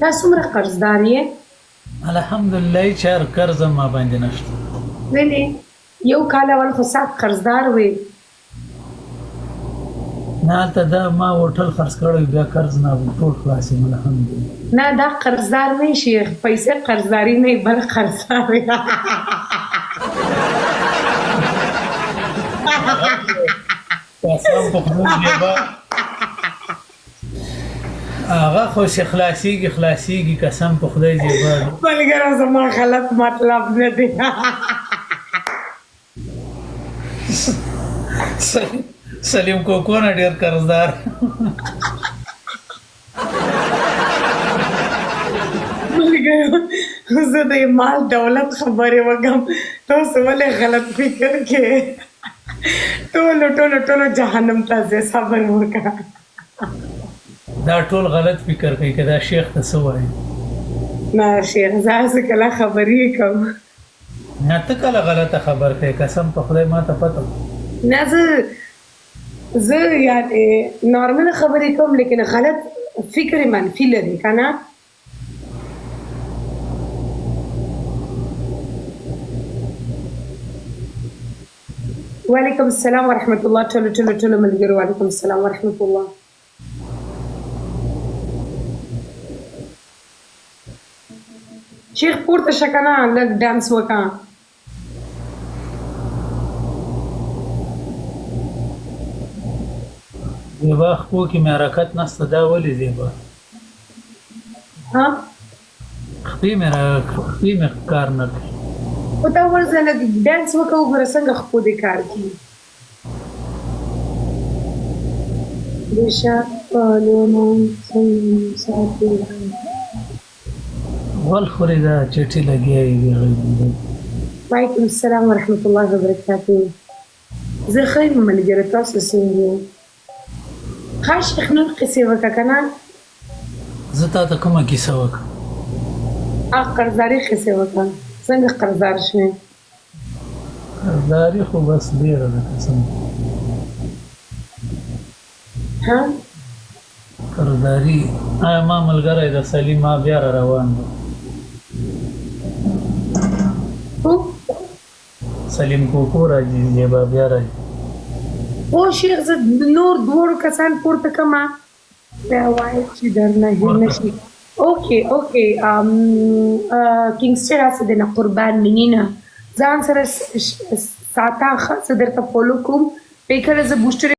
تا څومره قرضدار یې؟ الحمدلله هیچا قرض هم ما باندې نشته. ولې؟ یو کال اول خو سخت قرضدار وې. نه هلته دا ما هوټل خرڅ کړی بیا قرض نه ټول خلاص یم الحمدلله. نه دا قرضدار نه شیخ، پیسې قرضداري نه بل قرضدار وي. قسم په خدای زیبا هغه خو چې خلاصیږي خلاصیږي قسم په خدای زیبا. ملګری زما غلط مطلب نه دی. سلیم کوکو نه ډیر قرضدار. ملګرو زه د مال دولت خبرې وکم، تاسو ولې غلط فکر کې؟ ټولو ټولو ټولو جهنم ته ځې، صبر وکړه. دا ټول غلط فکر کوي که دا شیخ ته څه وایي. نه شیخ، زه هسې کله خبرې کوم. نه ته کله غلطه خبر کوې، قسم په خدای ما ته پته. نه زه یعنې نارمل خبرې کوم، لیکن غلط فکر منفي لري که نه. وعلیکم السلام ورحمت الله ټولو ټولو ټولو ملګرو، وعلیکم السلام ورحمت الله. شیخ پورته شه که نه، لږ ډانس وکړه. زیبا خپو کې مې حرکت نشته، دا ولې زیبا؟ ها؟ خپې مې کار نه کوي. خو ته ورځه لږ ډانس وکړه، وګوره څنګه خپو دې کار کوي. د شاه پالونه څنګه ساتي؟ ول خورې دا چټي لګیا وي بې غږېدل. وعلیکم السلام ورحمت الله وبرکاته. زه ښه یم ملګری، تاسو څنګه یې؟ ښه شیخ نور قصې وکړه که نه. زه تا ته کومه کیسه وکړم؟ هغه قرضداري قصې وکړه، څنګه قرضدار شوې؟ قرضداري خو بس ډېره ده قسم. ها؟ قرضداري ما ملګری د سلیم ما بیا را روان دی. څوک؟ سلیم کوکو راځي، زیبا بیا راځي. او شیخ زه نور دواړو کسان پورته کړم، بیا وایي چې درنه هېر نه شي. اوکې اوکې، کینګسټر هسې دی نه قربان مې نینه، ځان سره ساته ښه، زه درته فالو کوم. پې کله زه بوسټر